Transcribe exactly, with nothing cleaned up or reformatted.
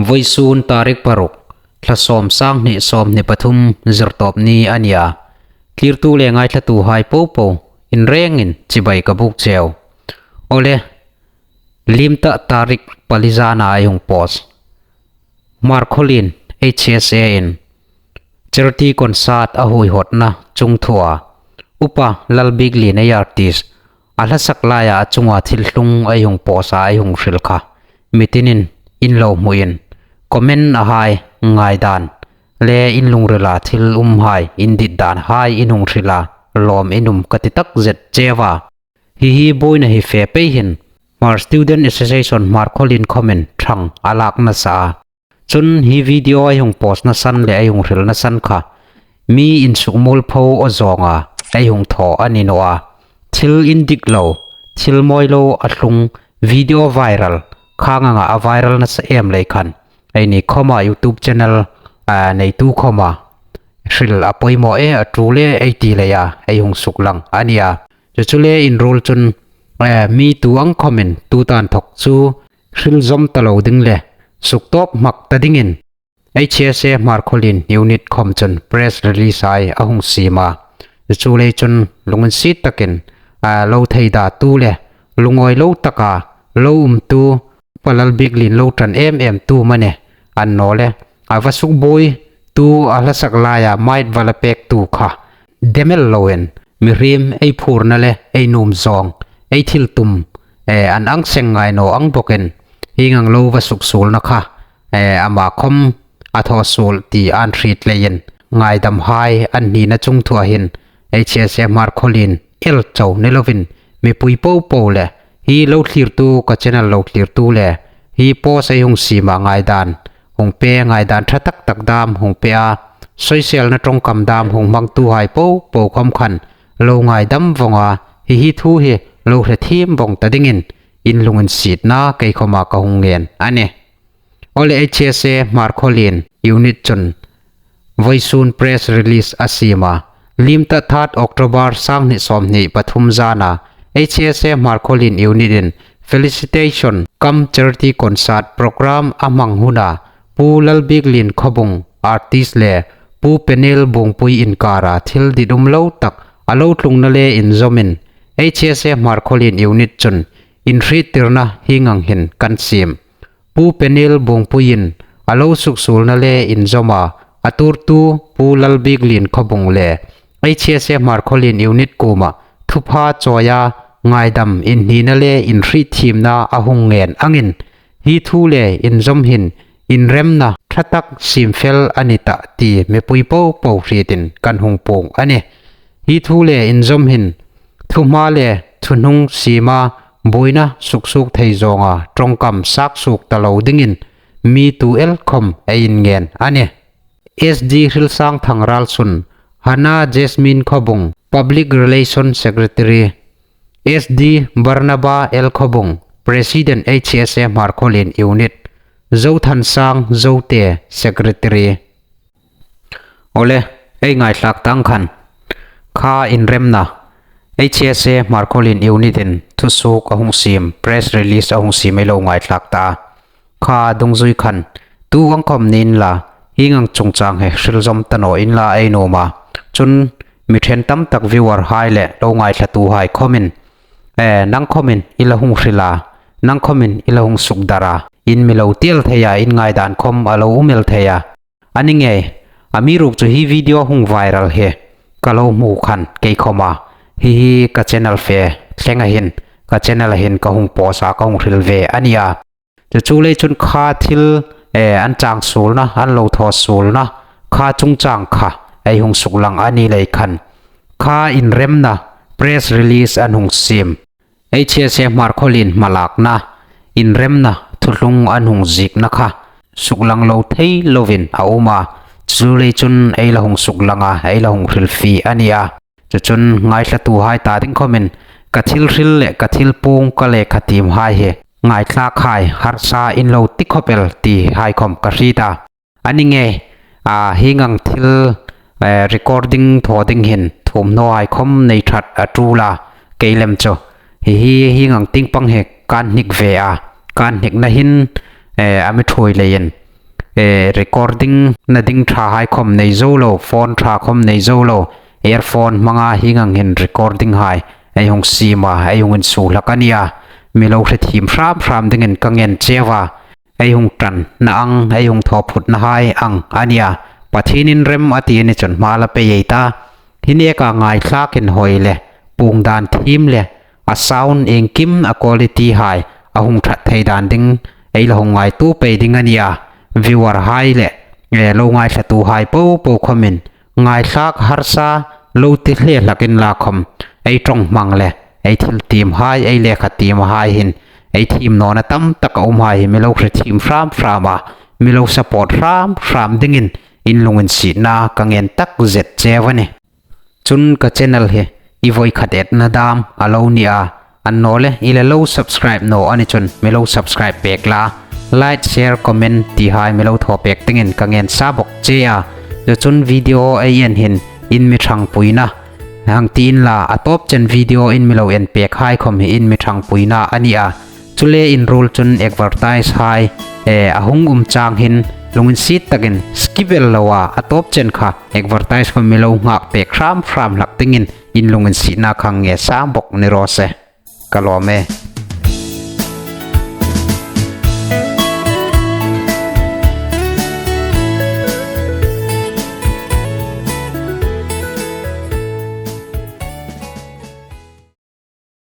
Vawisun tarik paruk, thla sawm, sang hni sawmhni pathum, Zirtawp ni a ni a. Thlirtu le ngaithlatuhai popo, inrengin chibai ka buk cheu. Awle, lim ta tarik pali zana ei hung post. Hmarkhawlien H S A in charity concert a huihawtna chungthua Upa Lalbiklien ei artist a hla sak laia a chunga thil tlung ei hung post a, ei hung hril kha mitinin in lo hmuin comment a hai ngaidan le in lungrila thil umhai, in ditdanhai in hung hrila lawm in um ka ti takzet cheu a. Hi hi buoina hi fe pei hin Hmar Student Association Hmarkhawlien khawmin ṭhang a lak nasa a. Chun hi video ei hung postna san le ei hung hrilna san kha mi insukmualpho aw zawnga ei hung thaw a ni naw a. Thil indik lo, thil mawi lo a tlung video viral, khang anga a viral nasa em lei khan eini khawma YouTube channel, a, neitu khawma hril a poimaw e, a tul e ei ti leia ei hung suklang a ni a. Chu chu le inruol chun, eh, mi tu ang khawmin tu tan thawk chu hril zawm ta lo ding le suktawp hmak ta dingin H S A Hmarkhawlien unit khawm chun press release hai a hung siem a. Chu chu le chun lunginsiet takin, ah, lo theida tu le lungawi lo taka lo um tu, Upa Lalbiklien lo ṭan em em tu mani an naw le, a va sukbuoi tu, a hla sak laia mic va la pek tu kha demel loin mihriem ei phurna le ei nuom zawng, ei thiltum, eh, an ang seng ngai naw ang bawkin, hieng ang lo va suksuolna kha, eh, ama khawm a thaw suol ti an hriet leiin ngaidamhai an hnina chungthua hin H S A Hmarkhawlien el chau ni lovin mipui popo le hi lo thlirtu, ka channel lo thlirtu le hi post ei hung siema ngaidan hung pe, ngaidan ṭha tak tak dam hung pe a, sawiselna ṭawngkam dam hung hmangtuhai popo khawm khan lo ngaidam vawng a, hi hi thu hi lo hre thiem vawng ta dingin in lunginsietna kei khawma ka hung ngen a nih. Awle, H S A Hmarkhawlien unit chun vawisun press release a siem a. Lim ta third October sang hni sawmhni pathum zana H S A Hmarkhawlien unit in felicitation cum charity concert program a hmang huna Pu Lalbiklien Khawbung artist le Pu Penel Bungpui inkara thil ditum lo tak a lo tlungna le inzawmin H S A Hmarkhawlien unit chun inhriettirna hieng ang hin kan siem. Pu Penel Bungpuiin a lo suksuolna le inzawma a tuortu Pu Lalbiklien Khawbung le H S A Hmarkhawlien unit kuoma thupha chawia ngaidam inhnina le inhrietthiemna a hung ngen angin hi thu le inzawm hin inremna ṭha tak siemfel a ni ta ti mipui popo hrietin kan hung puong a nih. Hi thu le inzawm hin thuhma le thuhnung siema buoina suksuok thei zawnga ṭawngkam saksuok ta lo dingin mi tu el khawm ei inngen a nih. S D Hrilsang Thangral Sun, Hana Jasmine Khawbung, Public Relation Secretary, S D Barnaba L Khawbung, President H S A Hmarkhawlien Unit, Zothansang Zote, Secretary. Awle, ei ngaithlak tang khan kha inremna H S A Hmarkhawlien Unit in thusuok a hung siem, press release a hung siem ei lo ngaithlak ta. Kha dungzui khan tu ang khawm ni inla, hieng ang chungchang hi hril zawm ta naw inla ei nuom a. Chun mi ṭhen tam tak viewer hai le lo ngaithlatuhai khawmin, eh, nang khawmin i la hung hril a, nang khawmin i la hung sukdar a, in mi lo tiel thei a, in ngaidan khawm a lo um el thei a. A ni ngei, amiruokchu hi video hung viral hi ka lo hmu khan kei khawma hi hi ka channel fe thlenga hin, ka channel-a hin ka hung post a, ka hung hril ve a nih a. Chu chu lei chun kha thil, eh, an chang suolna, an lo thaw suolna kha chungchang kha ei hung suklang a ni lei khan kha inremna press release an hung siem. H S A Hmarkhawlien hmalakna inremna thuthlung an hung ziekna kha suklang lo thei lovin a um a. Chu lei chun ei la hung suklang a, ei la hung hrilfie a nih a. Chu chun ngaithlatuhai ta ding khawmin ka thil hril le ka thil puong, ka lekha tiemhai hi ngaithlakhai harsa in lo ti khawp el ti hai khawm ka hriet a. A ni ngei, a, hieng ang thil, eh, recording thaw ding hin thuomhnawhai khawm nei ṭhat a ṭul a, kei lem chu hi hi hieng ang tieng pang hi kan hnik ve a, kan hnikna hin, eh, a mi ṭhuoi leiin E, recording na ding ṭha hai khawm nei zo lo, phone ṭha khawm nei zo lo, earphone hmanga hieng ang hin recording hai ei hung siem a, ei hung insuo hlak a nih a. Mi lo hre thiem hram hram dingin ka ngen cheu a. Ei hung ṭanna ang, ei hung thaw phutna hai ang a nih a. Pathienin rem a ti a ni chun hma la pei ei ta. Hi neka ngaithlak inhawi le, puong dan thiem le, a sound iengkim a quality hai a hung ṭhat thei dan ding ei la hung ngaituo pei ding a nih a. Viewer hai le, e, lo ngaithlatu hai po po khawmin ngaithlak harsa lo ti hle hlak inla khawm, ei ṭawng hmang le, ei thil tiem hai, ei lekha tiem hai hin ei thiem nawna tam tak a um hai hi mi lo hre thiem hram hram a, mi lo support hram hram dingin in lunginsietna ka ngen tak zet cheu a nih. Chun ka channel hi i voi khat etna dam a lo ni a, annawleh i la lo subscribe naw a ni chun mi lo subscribe pek la, like, share, comment ti hai mi lo thaw pek dingin ka ngen sa bawk che a. Chu chun video ei en hin in mi ṭhangpuina hang ti inla, a tawp chen video in mi lo en pek hai khawm hi in mi ṭhangpuina a nih a. Chu le in ruol chun advertise hai, e, a hung um chang hin lunginsiet takin skip el lo a, a tawp chen kha advertise khawm mi lo nghak pek hram hram hlak dingin in lunginsietna kha ngen sa bawk ni raw se. Ka lawm e.